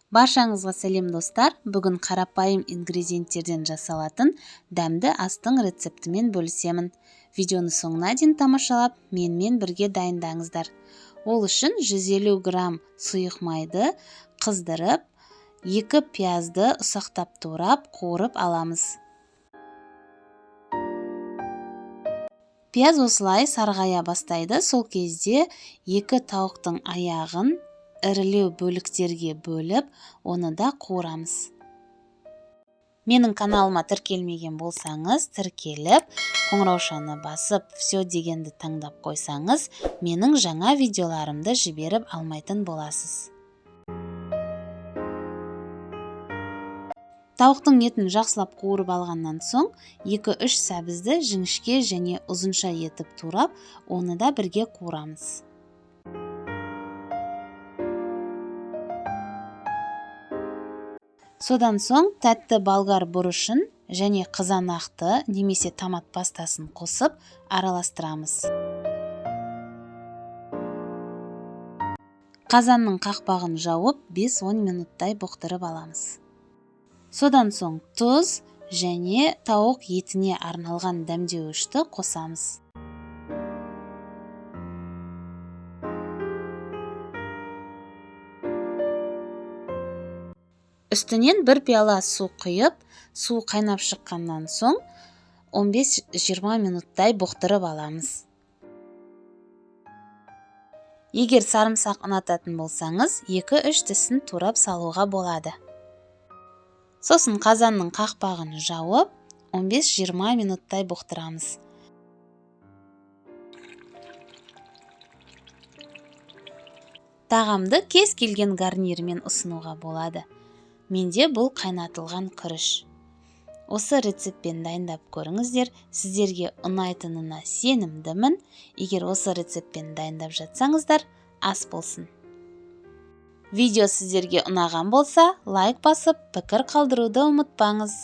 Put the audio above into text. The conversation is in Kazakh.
Баршаңызға сәлем достар! Бүгін қарапайым ингредиенттерден жасалатын дәмді астың рецептімен бөлісемін. Видеоны соңына дейін тамашалап, менімен бірге дайындаңыздар. Ол үшін 150 грамм сұйық майды қыздырып, 2 пиязды ұсақтап турап, қуырып аламыз. Пияз осылай сарғая бастайды. Сол кезде 2 тауықтың аяғын ірілеу бөліктерге бөліп, оны да қуырамыз. Менің каналыма тіркелмеген болсаңыз, тіркеліп, қоңыраушаны басып, все дегенді таңдап қойсаңыз, менің жаңа видеоларымды жіберіп алмайтын боласыз. Тауықтың етін жақсылап қуырып алғаннан соң, 2-3 сәбізді жіңішке және ұзынша етіп турап, оны да бірге қуырамыз. Содан соң тәтті болгар бұрышын және қызанақты немесе томат пастасын қосып араластырамыз. Қазанның қақпағын жауып, 5-10 минуттай бұқтырып аламыз. Содан соң тұз және тауық етіне арналған дәмдеуішті қосамыз. Үстінен бір пиала су құйып, су қайнап шыққаннан соң 15-20 минуттай бұқтырып аламыз. Егер сарымсақ ұнататын болсаңыз, 2-3 тісін турап салуға болады. Сосын қазанның қақпағын жауып, 15-20 минуттай бұқтырамыз. Тағамды кез келген гарнирмен ұсынуға болады. Менде бұл қайнатылған күріш. Осы рецептпен дайындап көріңіздер, сіздерге ұнайтынына сенімдімін. Егер осы рецептпен дайындап жатсаңыздар, ас болсын. Видео сіздерге ұнаған болса, лайк басып, пікір қалдыруды ұмытпаңыз.